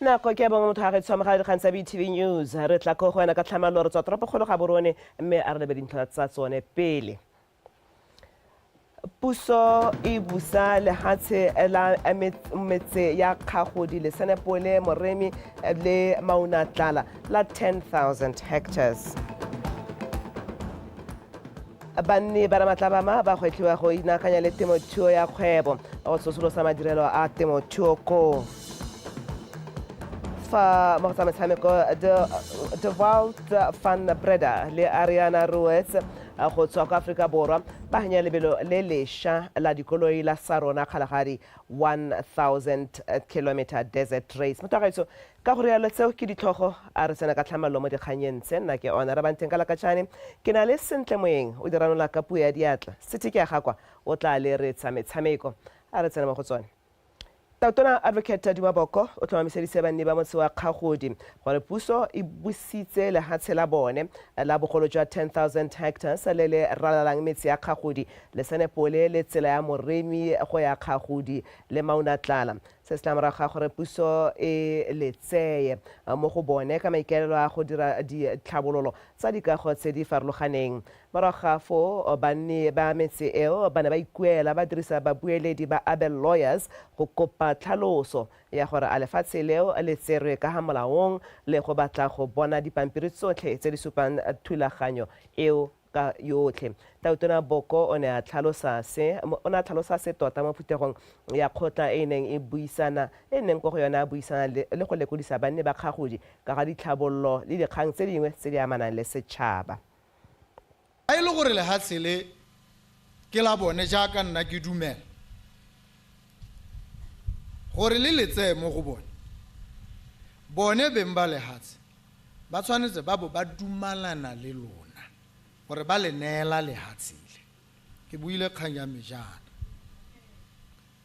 Nako ke ya bongwe motho ga re tshwamogela dikgang tsa BTV News. Re tla ko go wena ka tlhamallo re tswa toropokgolo ga borone mme a re lebe dintlha tsa tsone pele. Puso e busa lehatshe la metse ya Kgagodi, Lesenepole, Moremi le Maunatlala la 10,000 hectares. Banni ba Ramatlabama ba gwetlhiwa go inaakanya le temothuo ya kgwebo go tsosolosa madirelo a temothuo koo. Fa mo go tsa metshameko, Dewald van Breda le Ariana Roets go tswa kwa Aforika Borwa ba hanya lebelo le lesha la dikoloi la Sarona Kgalagadi 1000 kilometer desert race. Motho wa gaetsho, Ka go rialo tseo ke ditlhogo, a re tsena ka tlhamallo mo dikgannyeng tse. Nna ke Honor Rabanteng ka Lakatšane. Ke na le Sentle Moeng, o di ranola ka puo ya diatla. City ke a gakwa, o tla leretsa metshameko. A re tsene mo go tsone. Tautona Advocate Duma Boko o tlhomamiseditse banni ba motse wa Kgagodi gore puso e busitse lehatshe la bone la bogolo jwa 10,000 hectares le le ralalang metse ya Kgagodi, Lesenepole le tsela ya Moremi go ya Kgagodi le Maunatlala. Se se tla morago ga gore puso e le tseye mo go bone ka maikaelelo a go dira ditlhabololo tsa dikago tse di farologaneng. Morago ga foo, banni ba metse eo ba ne ba ikuela ba dirisa babueledi ba Abel Lawyers go kopa tlhaloso ya gore a lefatshe leo le tserwe ka ha molaong le go batla go bona dipampiri tsotlhe tse di supang thulaganyo eo ka yotlhe. Tautona Boko o ne a tlhalosa se o ne a tlhalosa se tota mo phuthegong ya kgotla e e neng e buisana e neng ko go yone a buisana le, le go lekodisa banni ba Kgagodi ka ga ditlhabololo le dikgang tse dingwe tse di amanang le setšhaba. Fa e le gore lehatshe le ke la bone jaaka nna ke dumela, gore le le tseye mo go bone, bone beng ba lehatshe ba tshwanetse ba bo ba dumalana le lona gore ba le neela lehatshe le. Ke buile kgang ya me jaana,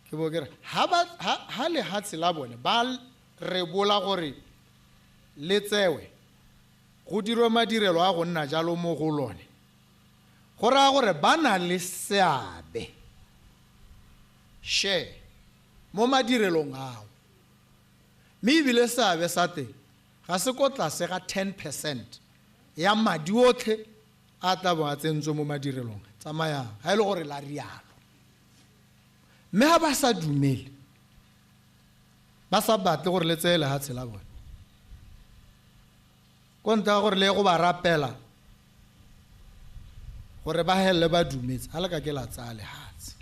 ke bo ke re, ha ba, ha, ha lehatshe la bone ba rebola gore le tsewe, go dirwe madirelo a go nna jalo mo go lone, go raya gore ba na le seabe, share, mo madirelong ao. Mme ebile seabe sa teng ga se ko tlase ga 10 percent ya madi otlhe a tla bong a tsentswe mo madirelong. Tsamayang, ga e le gore la rialo. Mme ga ba sa dumele, ba sa batle gore le tseye lehatshe la bone, ko ntle ga gore le ye go ba rapela gore ba helele ba dumetse, ga le ka ke la tsaya lehatshe.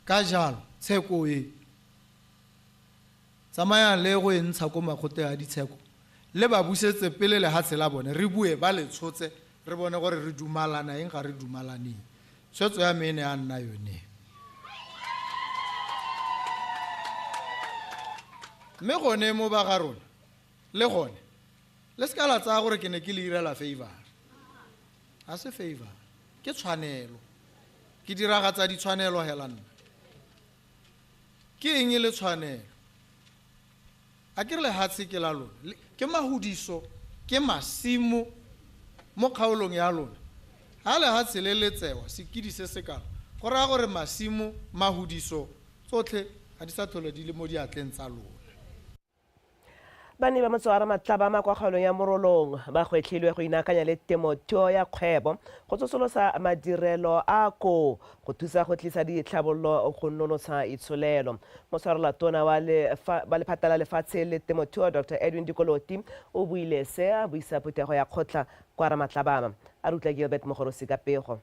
Ka jalo, tsheko e, Tsamayang le ye go e ntsha ko makgotleng a ditsheko, le ba busetse pele lehatshe la bone, re bue ba le tshotse, re bone gore re dumalana eng ga re dumalane eng. Tshwetso ya me e ne ya nna yone. Mme gone mo ba ga rona, le gone, le se ka la tsaya gore ke ne ke le irela favor. Ga se favor, ke tshwanelo. Ke diragatsa ditshwanelo hela nna. Ke eng e le tshwanelo? A ke re lehatshe ke la lona, ke mahudiso, ke masimo mo kgaolong ya lona. Ha lehatshe le le tsewa, sekidi se se kalo, go raya gore masimo, mahudiso, tsotlhe ga di sa tlhole di le mo diatleng tsa lona. Banni ba motse wa Ramatlabama kwa kgaolong ya Morolong ba gwetlhilwe go inaakanya le temothuo ya kgwebo go tsosolosa madirelo a koo go thusa go tlisa ditlhabololo go nonotsha itsholelo. Motshwarelatona wa lephata la lefatshe le temothuo Dr Edwin Dikoloti o buile se a buisa phuthego ya kgotla kwa Ramatlabama. A re utlwa Gilbert Mogorosi ka pego.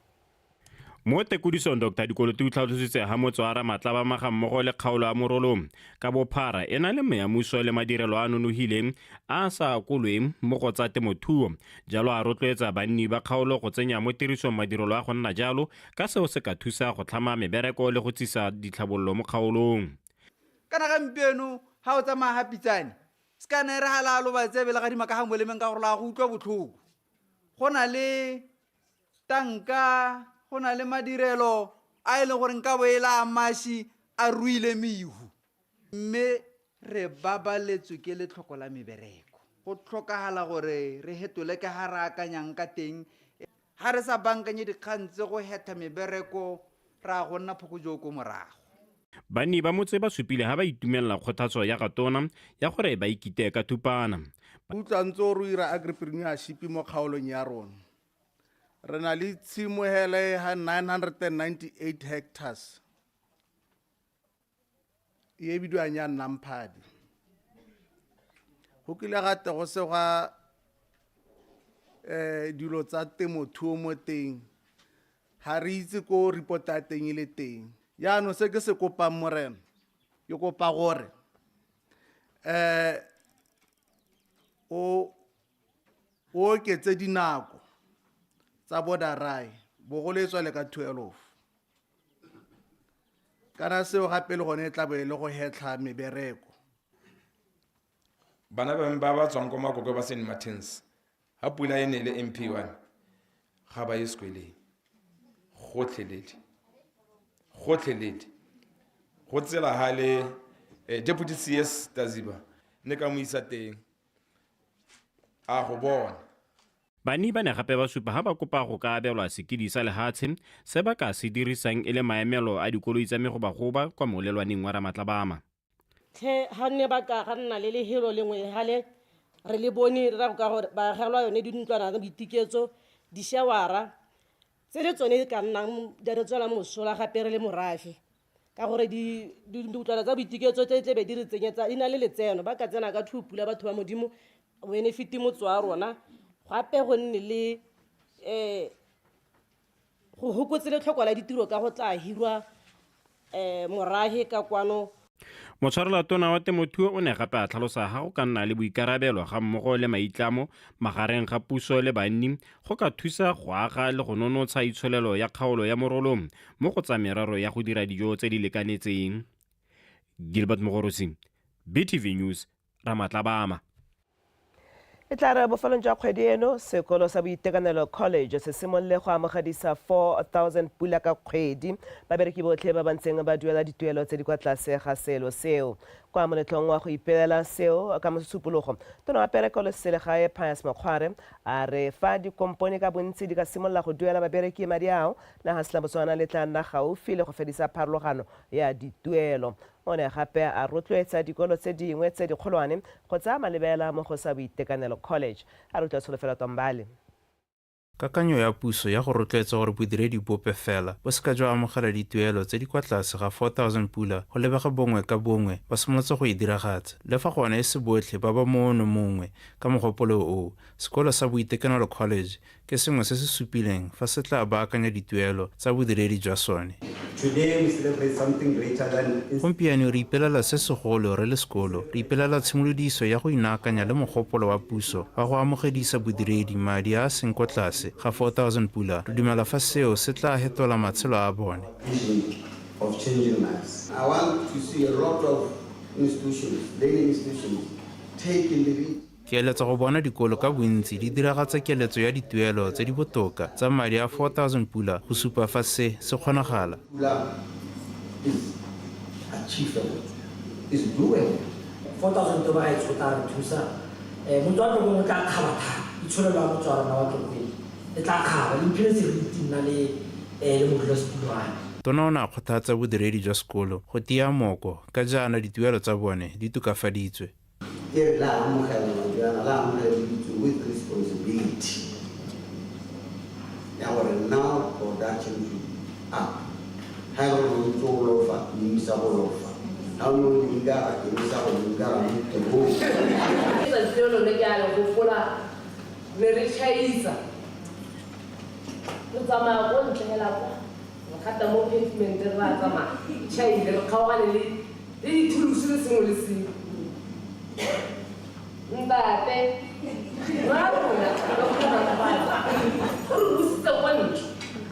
Mo tekodisong Doctor Dikoloti o tlhalositse ha motse wa Ramatlabama ga mmogo le kgaolo ya Morolong ka bophara e na le meamuso le madirelo a nonogileng a a sa akolweng mo go tsa temothuo, jalo a rotloetsa banni ba kgaolo go tsenya mo tirisong madirelo a go nna jalo ka seo se ka thusa go tlhama mebereko le go tsisa ditlhabololo mo kgaolong. Kana gampieno ha o tsamaya ga pitsane, se ka na e re ga la loba tsebe le gadima ka ga molemeng ka gore la go utlwa botlhoko. Go na le tanka, go na le madirelo a e leng gore nka bo e le a mashi a ruile mehu. Mme re babaletswe ke letlhoko la mebereko. Go tlhokagala gore re hetole ka ga re akanyang ka teng. Ga re sa bankanye dikgang tse go hetha mebereko, ra go nna phokojoo ko morago. Banni ba motse ba supile ha ba itumelela kgothatso ya ga tona ya gore ba ikitee ka thupana. Utlwa ntse o re ira agripreneurship mo kgaolong ya rona. Re na le tshimo hele ha 998 hectares e bidiwang ya Namphadi. Go kile ga te go segwa dilo tsa temothuo mo teng, ga re itse ko report ya teng e le teng. Jaanong se ke se kopang morena, ke kopa gore o oketse dinako tsa bodarai, bogolo e tswale ka 12. Kana seo gape le gone e tla bo e le go hetlha mebereko. Bana bangwe ba ba tswang kwa Makoko ba St Martins, ha pula e nele MP1, ga ba ye sekweleng. Gotlhelele. Gotlhelele. Go tsela ha le Deputy CS Taziba, ne ka mo isa teng. A go bona. Banni ba ne gape ba supa ha ba kopa go ka abelwa sekidi sa lehatshe se ba ka se dirisang e le maemelo a dikoloi tsa megobagoba kwa molelwaneng wa Ramatlabama. Tlhe ha nne ba ka ga nna le lehelo lengwe gale re le bone re ra go ka gore ba agelwa yone dintlwana tsa boitiketso, dishawara tse le tsone di ka nnang di re tswela mosola gape re le morafe, ka gore dintlwana tsa boitiketso tse tlebe di re tsenyetsa di na le letseno, ba ka tsena ka two pula batho ba Modimo benefit motse wa rona. Gape go nne le go hokotse letlhoko la ditiro ka go tla hirwa morahe ka kwano. Motshwarela tona wa temothuo o ne gape a tlhalosa ha go ka nna le boikarabelo ga mmogo le maitlamo magareng ga puso le banni go ka thusa go aga le go nonotsha itsholelo ya kgaolo ya Morolong mo go tsa merero ya go dira dijo tse di lekanetseng. Gilbert Mogorosi, BTV News, Ramatlabama. E tla re bofelong jwa kgwedi eno, sekolo sa boitekanelo college se simolole go amogedisa 4,000 pula ka kgwedi. Babereki botlhe ba ba ntseng ba duela dituelo tse di kwa tlase ga selo seo. Kwa moletlong wa go ipelela seo ka Mosupologo, tona wa pereko le selegae Pius Mokgware a re fa dikompone ka bontsi di ka simolola go duela babereki madi ao, naga la Botswana le tla nna gaufi le go fedisa pharologano ya dituelo. O ne gape a rotloetsa dikolo tse dingwe tse dikgolwane go tsaya malebela mo go sa boitekanelo college. A re utlwa Tsholofelo Tombale. Kakanyo ya puso ya go rotloetsa gore bodiredi bope fela bo seka jwa amogela dituelo tse di kwa tlase ga 4,000 pula go lebega bongwe ka bongwe ba simolotse go e diragatsa. Le fa gone e se botlhe ba ba moono mongwe ka mogopolo oo, sekolo sa boitekanelo college ke sengwe se se supileng fa se tla baakanya dituelo tsa bodiredi jwa sone. Gompieno re ipelela se segolo re le sekolo, re ipelela tshimolodiso ya go inaakanya le mogopolo wa puso wa go amogedisa bodiredi madi a a seng kwa tlase ga 4,000 pula. Re dumela fa seo se tla hetola matshelo a bone. Of changing lives. I want to see a lot of institutions, learning institutions, taking the lead. Ke eletsa go bona dikolo ka bontsi di diragatsa keletso ya dituelo tse di botoka tsa madi a 4,000 pula go supa fa se se kgonagala. Pula is achievable, is doable. 4,000 ba e tla re thusa. Motho wa Tlokong o tla kgaba thata, itsholelo ya motho wa rona wa Tlokong e tla kgaba, le mphile seriti nna le le modulasetulo wa me. Tona o ne a kgothatsa bodiredi jwa sekolo go tia moko ka jaana dituelo tsa bone di tokafaditswe. E re la amogela madi ana, la amogela ditso with responsibility ya gore now production should be up. Ha e le gore o ntse o lofa, emisa go lofa. Ha o ne o linkara, emisa go linkara mo tirong. Letsatsi le lone ke a le gopola, ne re tšhaisa. Re tsamaya ko ntle hela kwa, re gata mo pavement re a tsamaya, tšhaile, re kgaogane le dithulusi le sengwe le sengwe. Ntate, ra rona, o re busitse kwa ntle.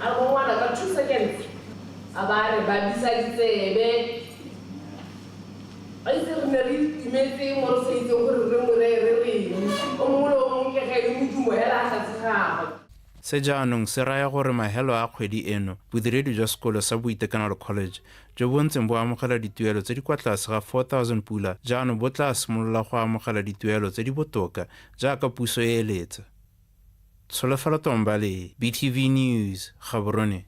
A re bo ngwana ka 2 seconds, a ba re ba bisa ditsebe. Ba itse re ne re itumetse mo re sa itseng gore re mo reye re reng. O mongwe le o mongwe ke ge e le modumo hela a tlatse gagwe. Se jaanong se raya gore mahelo a kgwedi eno, bodiredi jwa sekolo sa boitekanelo college jo bo ntseng bo amogela dituelo tse di kwa tlase ga 4,000 pula jaanong bo tla simolola go amogela dituelo tse di botoka jaaka puso e eletsa. Tsholofelo Tombale, BTV News, Gaborone.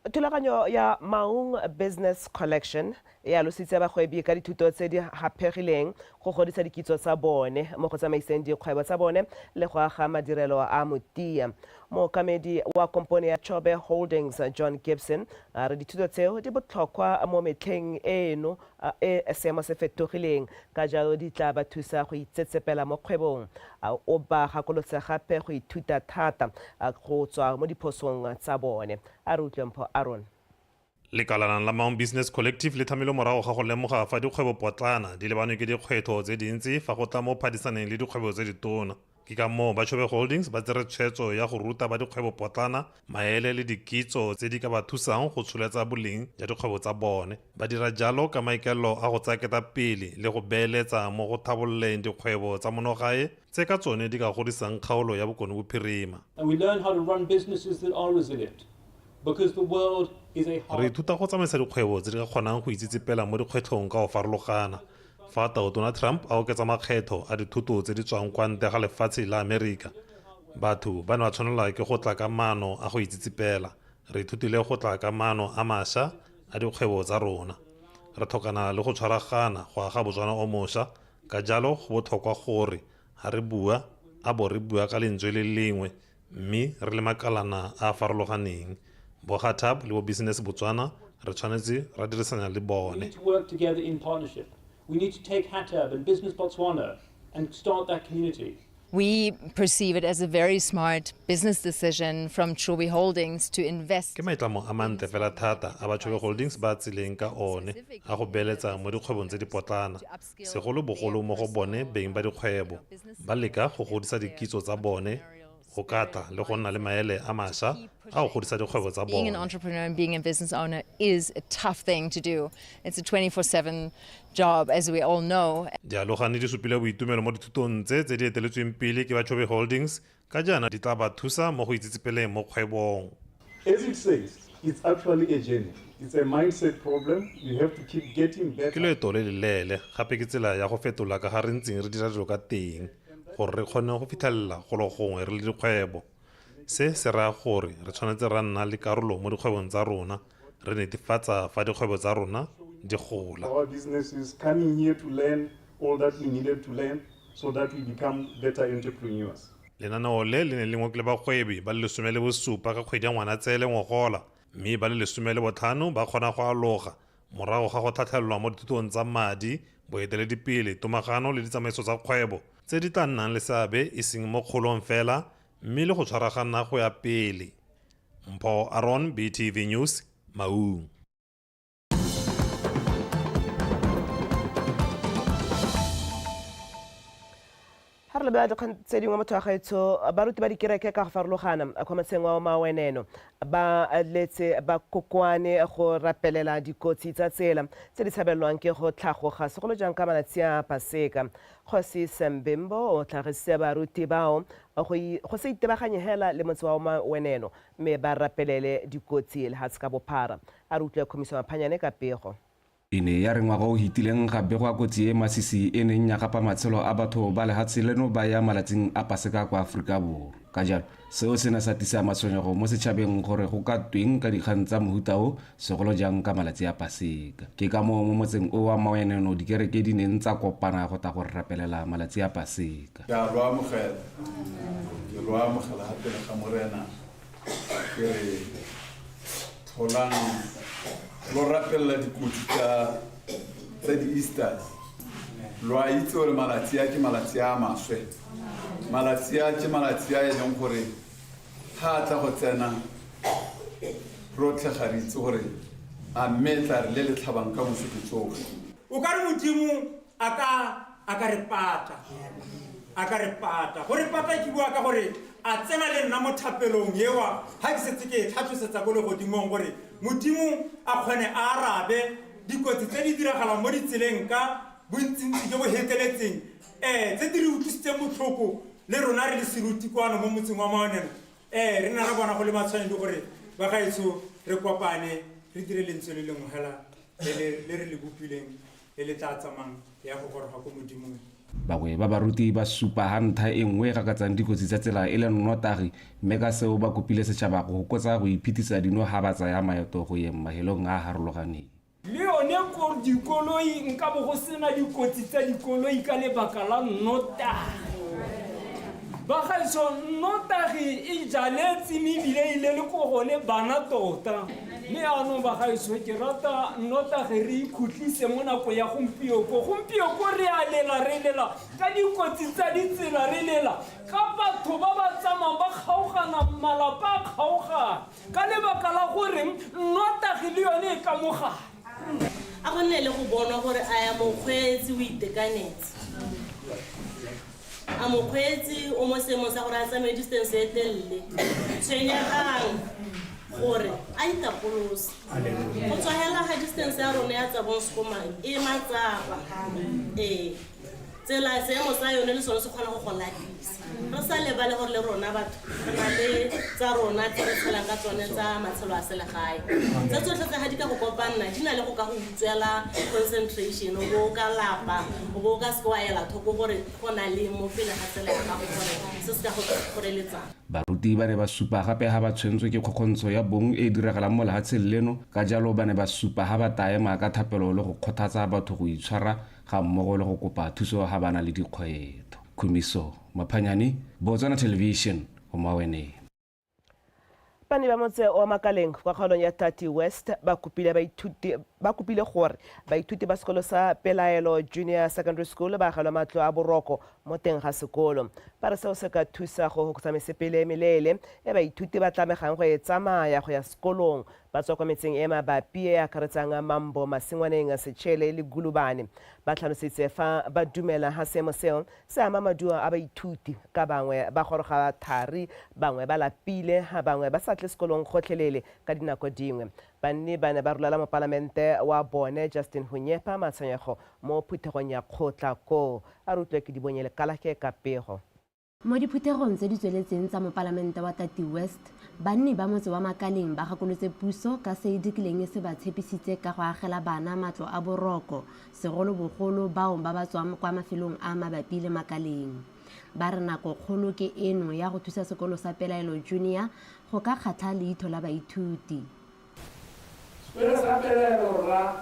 Thulaganyo ya Maung Business Collection e alositse bagwebi ka dithuto tse di haphegileng go godisa dikitso tsa bone mo go tsamaiseng dikgwebo tsa bone le go aga madirelo a motia. Mookamedi wa kompone ya Chobe Holdings John Gibson a re dithuto tseo di botlhokwa mo metlheng eno e seemo se fetogileng, ka jalo di tla ba thusa go itsetsepela mo kgwebong. O ba gakolotse gape go ithuta thata go tswa mo diphosong tsa bone. A re utlwe Mpho Aron. Lekalana la Maung Business Collective le tlhamilwe morago ga go lemoga fa dikgwebo potlana di lebanwe ke dikgwetlho tse dintsi fa go tla mo phadisaneng le dikgwebo tse ditona. Ke ka moo ba Chobe Holdings ba tsere tshwetso ya go ruta ba dikgwebo potlana maele le dikitso tse di ka ba thusang go tsholetsa boleng jwa dikgwebo tsa bone. Ba dira jalo ka maikaelelo a go tsaya ketapele le go beeletsa mo go tlhabololeng dikgwebo tsa monogae tse ka tsone di ka godisang kgaolo ya Bokone Bophirima. And we learn how to run businesses that are resilient because the world is a Re hard ithuta go tsamaisa dikgwebo tse di ka kgonang go itsetsepela mo dikgwetlhong ka go farologana. Fa Tautona Trump a oketsa makgetho a dithoto tse di tswang kwa ntle ga lefatshe la Amerika, batho ba ne ba tshwanelwa ke go tla ka maano a go itsetsepela. Re ithutile go tla ka maano a mašwa a dikgwebo tsa rona. Re tlhokana le go tshwaragana go aga Botswana o mošwa, ka jalo go botlhokwa gore ha re bua a bo re bua ka lentswe le lengwe mme re le makalana a a farologaneng. Bo GATAB le bo Business Botswana re tshwanetse ra dirisana le We bone. need to work together in partnership. We need to take HATAB and Business Botswana and start that community. We perceive it as a very smart business decision from Chobe Holdings to invest. Ke maitlamo a mantle fela thata a ba Chobe Holdings ba tsileng ka one a go beeletsa mo dikgwebong tse dipotlana, segolobogolo mo go bone beng ba dikgwebo. Ba leka go godisa dikitso tsa bone, go ka tla le go nna le maele a mašwa a go godisa dikgwebo tsa Being an bone. entrepreneur and being a business owner is a tough thing to do. It's a 24/7 job, as we all know. Dialogane di supile boitumelo mo dithutong tse tse di eteletsweng pele ke ba Chobe Holdings ka jaana di tla ba thusa mo go itsetsepeleng mo kgwebong. As it says, it's actually a journey. It's a mindset problem. You have to keep getting Ke better. loeto le leleele gape ke tsela ya go fetola ka ga re ntseng re dira dilo ka teng gore re kgone go fitlhelela golo gongwe re le dikgwebo. Se se raya gore re tshwanetse ra nna le karolo mo dikgwebong tsa rona, re netefatsa fa dikgwebo tsa rona di gola. Our businesses coming here to learn all that we needed to learn so that we become better entrepreneurs. Lenaneo le le ne le ngokile bagwebi ba le 17 ka kgwedi ya Ngwanaitseele ngogola, mme ba le 15 ba kgona go aloga morago ga go tlhatlhelelwa mo dithutong tsa madi, boeteledipele, tomagano le ditsamaiso tsa kgwebo tse di tla nnang le seabe e seng mo kgolong fela mme le go tshwaragana go ya pele. Mpho Aron, BTV News, Maung. Ha re lebelela dikgang tse dingwe, motho wa gaetsho, baruti ba dikereke ka go farologana kwa motseng wa Maweneno ba letse ba kokoane go rapelela dikotsi tsa tsela tse di tshabelelwang ke go tlhagoga segolo jang ka malatsi a Paseka. Kgosi Sembembo o tlhagisitse baruti bao go se itebaganye hela le motse wa Maweneno mme ba rapelele dikotsi lehatshe ka bophara. A re utlwe Khumiso Maphanyane ka pego. E ne ya re ngwaga o fetileng ga begwa kotsi e masisi e neng ya gapa matshelo a batho ba lehatshe leno ba ya malatsing a Paseka kwa Aforika Borwa. Ka jalo, seo se ne sa tlisa matshwenyego mo setšhabeng gore go ka tweng ka dikgang tsa mohuta o, segolo jang ka malatsi a Paseka. Ke ka moo mo motseng o wa Maweneno dikereke di neng tsa kopana go tla go rapelela malatsi a Paseka. Ke a lo amogela, ke lo amogela ga pele ga Morena, ke re tlholang lo rapelela dikotsi tsa di-Easters. Lo a itse gore malatsi a ke malatsi a maswe, malatsi a ke malatsi a e leng gore ga a tla go tsena rotlhe ga re itse gore a mme tla re le le tlhabang ka moso ke tsoge. O ka re Modimo a ka re pata, a ka re pata. Go re pata ke bua ka gore a tsena le nna mo thapelong ewa ga ke setse ke e tlhatlhosetsa ko legodimong gore Modimo a kgone a arabe dikotsi tse di diragalang mo ditseleng ka bontsintsi jo bo heteletseng, tse di re utlwisitseng botlhoko le rona re le seruti kwano mo motseng wa Maonelo. Re ne ra bona go le matshwanedi gore bagaetsho re kopane re dire lentswe le lengwe hela le re le bopileng le le tla tsamayang ya go goroga ko Modimong. Bangwe ba baruti ba supa ha ntlha e nngwe e gakatsang dikotsi tsa tsela e le nnotagi mme ka seo ba kopile setšhaba go fokotsa go iphitisa dino ha ba tsaya maeto go yeng mahelong a a harologaneng. Le yone ko dikoloi nka bo go sena dikotsi tsa dikoloi ka lebaka la nnotagi. Bagaetsho, nnotagi e jaletse mme ebile e ile le ko gone bana tota. Mme yaanong bagaetsho ke rata nnotagi re ikhutlise mo nako ya gompioko. Gompioko re a lela re lela ka dikotsi tsa ditsela re lela ka batho ba ba tsamayang ba kgaogana malapa a kgaogana ka lebaka la gore nnotagi le yone e ka mogare. A go nne le go bonwa gore a ya mokgweetsi o itekanetse. A mokgweetsi o mo seemong sa gore a tsamaye distance e telele. Tshwenyegang gore a itapolose. Go tswa hela ga distance ya rona ya Tsabong Sekomang e matsapa. Ee. Tsela seemo sa yone le sone se kgona go go lapisa. Re sa lebale gore le rona batho re na le tsa rona tse re tshelang ka tsone tsa matshelo a selegae. Tse tsotlhe tse ga di ka go kopanna di na le go ka go utswela concentration, o bo o ka lapa, o bo o ka seke wa ela thoko gore go na le mo pele ga tsela ya gago gore se se ka go kgoreletsang. Baruti ba ne ba supa gape ha ba tshwentswe ke kgokgontsho ya bong e e diragalang mo lehatsheng leno, ka jalo ba ne ba supa ha ba ta ema ka thapelo le go kgothatsa batho go itshwara ga mmogo le go kopa thuso ha ba na le dikgweetho. Khumiso Maphanyane, Botswana Television, Omaweneng. Banni ba motse wa Makaleng kwa kgaolong ya Tati West ba kopile baithuti ba kopile gore baithuti ba sekolo sa Pelaelo Junior Secondary School ba agelwe matlo a boroko mo teng ga sekolo. Ba re seo se ka thusa go fokotsa mesepele e meleele e baithuti ba tlamegang go e tsamaya go ya sekolong ba tswa kwa metseng e mabapi e akaretsang Mambo, Masingwaneng, Sechele le Gulubane. Ba tlhalositse fa ba dumela ha seemo seo se ama maduo a baithuti ka bangwe ba goroga thari, bangwe ba lapile, ha bangwe ba sa tle sekolong gotlhelele ka dinako dingwe. Banni ba ne ba rolela mopalamente wa bone Justin Hunyepa matshwenyego mo phuthegong ya kgotla koo. A re utlwe Kedibonye Lekalake ka pego. Mo diphuthegong tse di tsweletseng tsa mopalamente wa Tati West, banni ba motse wa Makaleng ba gakolotse puso ka se e dikileng e se ba tshepisitse ka go agela bana matlo a boroko, segolobogolo bao ba ba tswang kwa mafelong a mabapi le Makaleng. Ba re nako kgolo ke eno ya go thusa sekolo sa Pelaelo Junior go ka kgatlha leitho la baithuti. Sekolo sa Pelaelo rra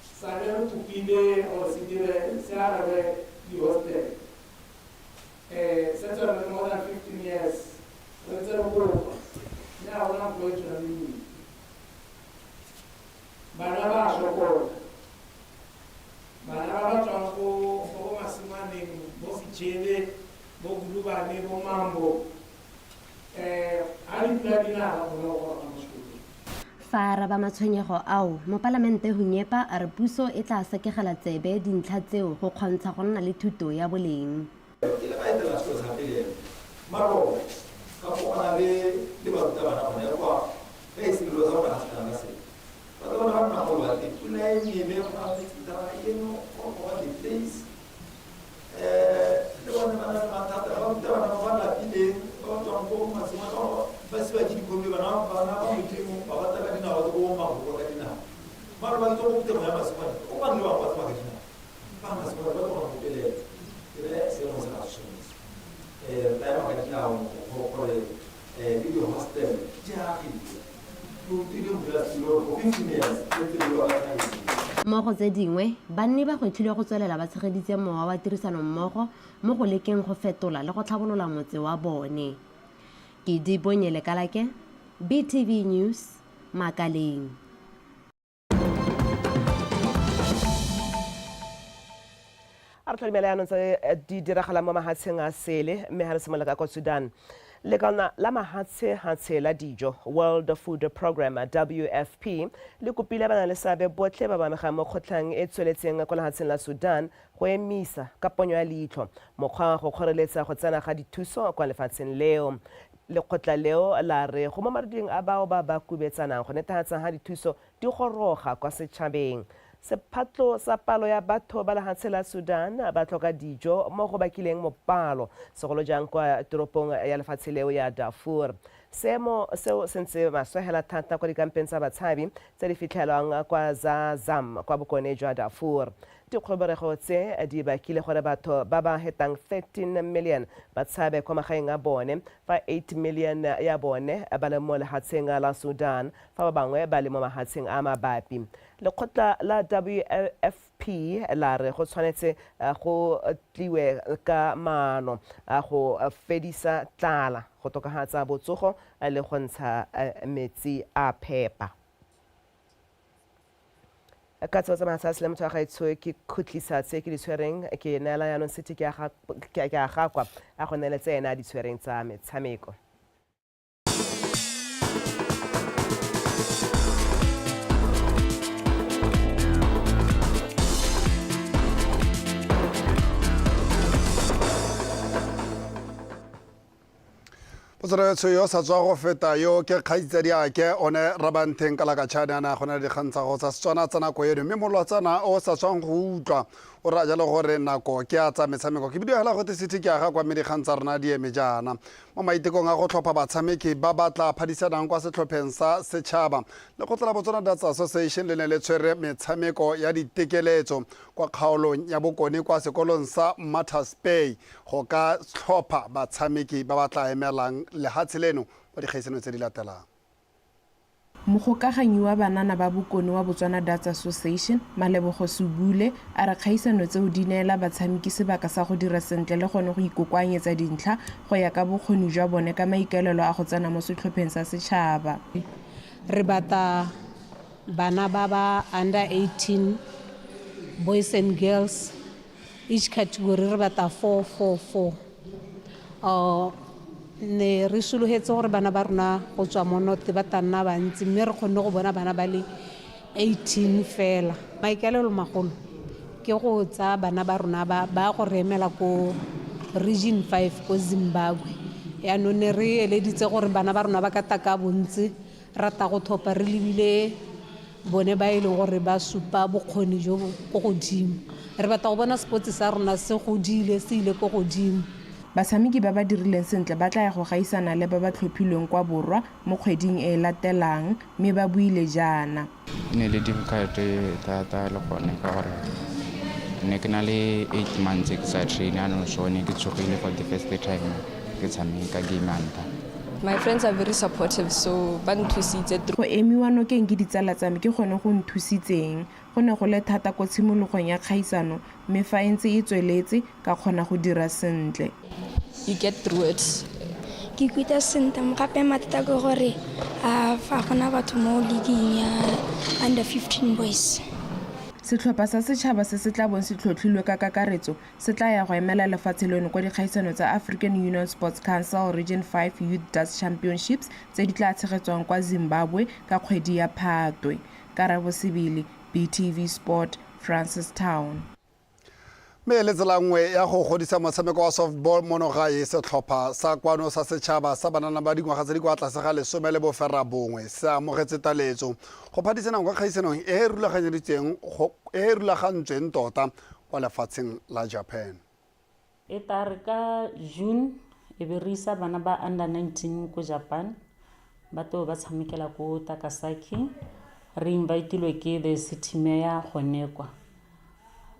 sa ne re kopile gore se dire se arabe di-hostel. Setse re le more than 15 years re ntse re kopa mme ga gona nko e tswang le Bana ba a sokola. Bana ba ba tswang ko bo Masingwaneng, bo Sechele, bo Gulubane, bo Mambo, ha dipula di na ga ba kgone go goroga mo sekolong. Fa a araba matshwenyego ao, Mopalamente Hunyepa a re puso e tla sekegela tsebe dintlha tseo go kgontsha go nna le thuto ya boleng. Ke ile ka etela sekolo sa pele maloba ka kopana le le barutabana gone kwa ge e selelo sa bona ga se kana ka sepe. Barutabana ba nna go ba teng pula e nele go na le taba eno go go the place le bone ba na le mathata barutabana ba ba lapileng ba ba tswang ko masimong ba ba siwa ke dikombi bana bana ba modimo ba bata ka dinao ba ko magogo ka dinao mara ba tswa go phuthego ya masimane o ba le bangwe ba tsamaya ka dinao ba masimane ba tloga go pelela ke re seemo se ga se tshwanetse ba ema ka dinao gore le di-hostel di agiwe ke utlwile modulasetulo for 15 years ntse le bua ka Mo go tse dingwe, banni ba gwetlhilwe go tswelela ba tshegeditse mowa wa tirisanommogo mo go lekeng go fetola le go tlhabolola motse wa bone. Ke Dibonye Lekalake, BTV News, Makaleng. A re tlhodumela yaanong tse di diragalang mo mahatsheng a sele mme ga re simolola ka kwa Sudan. Lekalna la mahatshe-hatshe la dijo World Food Programme WFP le kopile ba na le seabe botlhe ba ba amegang mo kgotlhang e tsweletseng kwa lehatsheng la Sudan go emisa ka ponyo ya leitlho mokgwa wa go kgoreletsa go tsena ga dithuso kwa lefatsheng leo. Lekgotla leo la re go mo maruding a bao ba ba kubetsanang go netefatsa ha dithuso di goroga kwa setšhabeng. Sephatlo sa palo ya batho ba lehatshe la Sudan ba tlhoka dijo mo go bakileng mopalo, segolo jang kwa toropong ya lefatshe leo ya Darfur. Seemo seo se ntse maswe hela thata kwa dikampeng tsa batshabi tse di fitlhelwang kwa Zazam kwa bokone jwa Darfur. Dikgoberego tse di bakile gore batho ba ba hetang 13 million ba tshabe kwa magaeng a bone, fa 8 million ya bone ba le mo lehatsheng la Sudan, fa ba bangwe ba le mo mahatsheng a mabapi. Lekgotla la WFP la re go tshwanetse go tliwe ka maano a go fedisa tlala, go tokafatsa botsogo le go ntsha metsi a phepa. Ka tseo tsa matsatsi le motho wa gaetsho ke khutlisa tse ke di tshwereng, ke neela yaanong City ke a gakwa a go neele tse ene a di tshwereng tsa metshameko. Potsoloretso yo sa tswa go feta yo ke kgaitsadi ake one Rabantheng Kalakatšhane a ne a gona le dikgang tsa go tsa Setswana tsa nako eno, mme molwatsana o sa tswang go utlwa o raya jalo gore nako ke a tsa metshameko. Ke bidio hela gote City ke aga kwa, mme dikgang tsa rona di eme jaana. Mo maitekong a go tlhopha batshameki ba ba tla phadisanang kwa setlhopheng sa setšhaba, lekgotla la Botswana Darts Association le ne le tshwere metshameko ya ditekeletso kwa kgaolong ya Bokone kwa sekolong sa Martyrs Bay go ka tlhopha batshameki ba ba tla emelang lehatshe leno mo dikgaisanong tse di latelang. Mogokaganyi wa banana ba Bokone wa Botswana Darts Association, Malebogo Sebule, a re kgaisano tseo di neela batshameki sebaka sa go dira sentle le gone go ikokoanyetsa dintlha go ya ka bokgoni jwa bone ka maikaelelo a go tsena mo setlhopheng sa setšhaba. Re batla bana ba ba under 18, boys and girls, each category re batla 4 4 4. Ne re sologetse gore bana ba rona go tswa mo north ba tla nna bantsi, mme re kgonne go bona bana ba le 18 fela. Maikaelelo magolo ke go tsaya bana ba rona ba go re emela ko region 5 ko Zimbabwe. Yaanong ne re eleditse gore bana ba rona ba ka taka bontsi, rata go thopa re lebile bone ba e leng gore ba supa bokgoni jo bo ko godimo. Re batla go bona sports sa rona se godile, se ile ko godimo. Batshameki ba ba dirileng sentle ba tla ya go gaisana le ba ba tlhophilweng kwa Borwa mo kgweding e e latelang, mme ba buile jaana. E ne le difficult thata le gone ka gore ne ke na le 8 months ke sa train, jaanong so ne ke tshogile for the first time ke tshameka game ya ntlha. My friends are very supportive, so ba nthusitse. Go emiwa nokeng ke ditsala tsa me ke gone go nthusitseng. Go ne go le thata ko tshimologong ya kgaisano, mme fa e ntse e tsweletse, ka kgona go dira sentle. You get through it. Ke ikutlwa sentle, gape mathata ke gore fa gona batho mo league ya under 15 boys. Setlhopha sa setšhaba se se tla bong se tlhotlhilwe ka kakaretso se tla ya go emela lefatshe leno kwa dikgaisano tsa African Union Sports Council Region 5 Youth Darts Championships tse di tla tshegetswang kwa Zimbabwe ka kgwedi ya Phatwe. Karabo Sebele, BTV Sport, Francistown. Mme le tsela nngwe ya go godisa motshameko wa softball mono gae, setlhopha sa kwano sa setšhaba sa banana ba dingwaga tse di kwa tlase ga 19 se amogetse taletso go phadisanang kwa kgaisanong e e rulagantsweng tota kwa lefatsheng la Japan. E tla re ka June e be re isa bana ba under 19 ko Japan, ba tlo ba tshamekela ko Takasaki. Re invitilwe ke the city mayor gone kwa,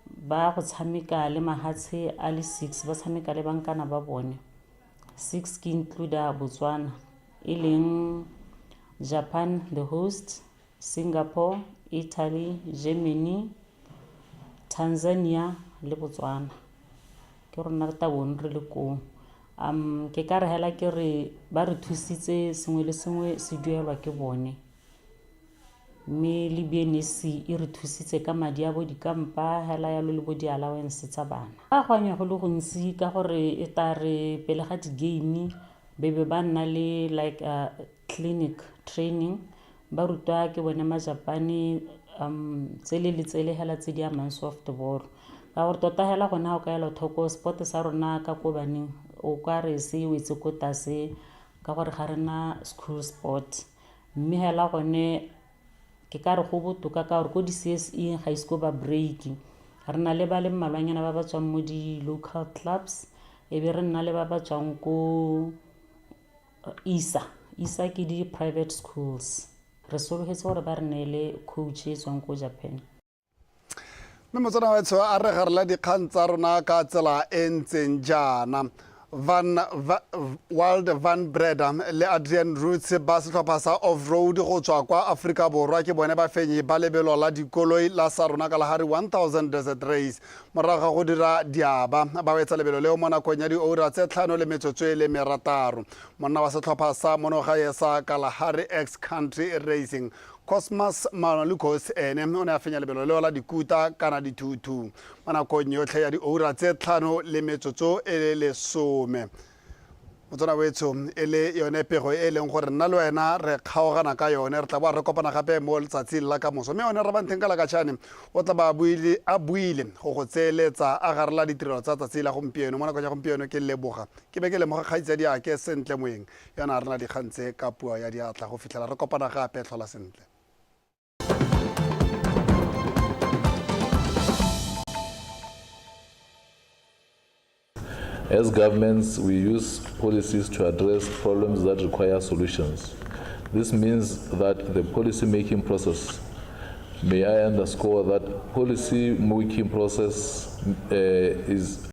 ba go tshameka le mahatshe a le 6, ba tshameka le bankana ba bone 6, ke include Botswana, e leng Japan the host, Singapore, Italy, Germany, Tanzania le Botswana. Ke rona re tabong re le koo. Ke ka re hela ke re ba re thusitse, sengwe le sengwe se duelwa ke bone, mme le BNSC e re thusitse ka madi a bo dikampa hela yalo le bo di-allowance tsa bana. Ba go anya go le gontsi ka gore e tla re pele ga di-game be be ba nna le like a clinic training, ba rutwa ke bone majapane tsele le tsele hela tse di amang softball. Ka gore tota hela gone ga o ka ela thoko sport sa rona ka ko baneng o ka re se wetse ko tlase ka gore ga rena school sport, mme hela gone ke ka re go botoka ka gore ko di-CSE ga ise ko ba break. Re na le ba le mmalwanyana ba ba tswang mo di-local clubs, e be re nna le ba ba tswang ko ISA. Isa ke di-private schools. Re sologetse gore ba re neele coach e tswang ko Japan. Mme motswana wetsho, a re garela dikgang tsa rona ka tsela e ntseng jaana. Van Va, Wild Van Breda le Adrian Roots ba setlhopha sa off-road go tswa kwa Aforika Borwa ke bone bafenyi ba lebelo la dikoloi la sa rona Kalahari 1000 Desert Race morago ga go dira diaba ba wetsa lebelo leo mo nakong ya dioura tse 5 le metsotso e le merataro. Monna wa setlhopha sa monogae sa Kalahari X Country Racing, Cosmas Manolukos, ene o ne a fenya lebelo leo la dikuta kana dithuthu mo nakong yotlhe ya dioura tse 5 le metsotso e le 10. Motswana wetsho, e le yone pego e e leng gore nna le wena re kgaogana ka yone. Re tla boa re kopana gape mo letsatsing la ka moso, mme one Rabantheng ka Lakatšhane o tla ba a buile go go tseeletsa a garela ditirelo tsa tsatsi la gompieno. Mo nakong ya gompieno ke leboga ke be ke lemoga kgaitsadi ake Sentle Moeng yona a rena dikgang tse ka puo ya diatla. Go fitlhela re kopana gape, tlhola sentle. As governments, we use policies to address problems that require solutions. This means that the policy-making process, may I underscore that policy-making process is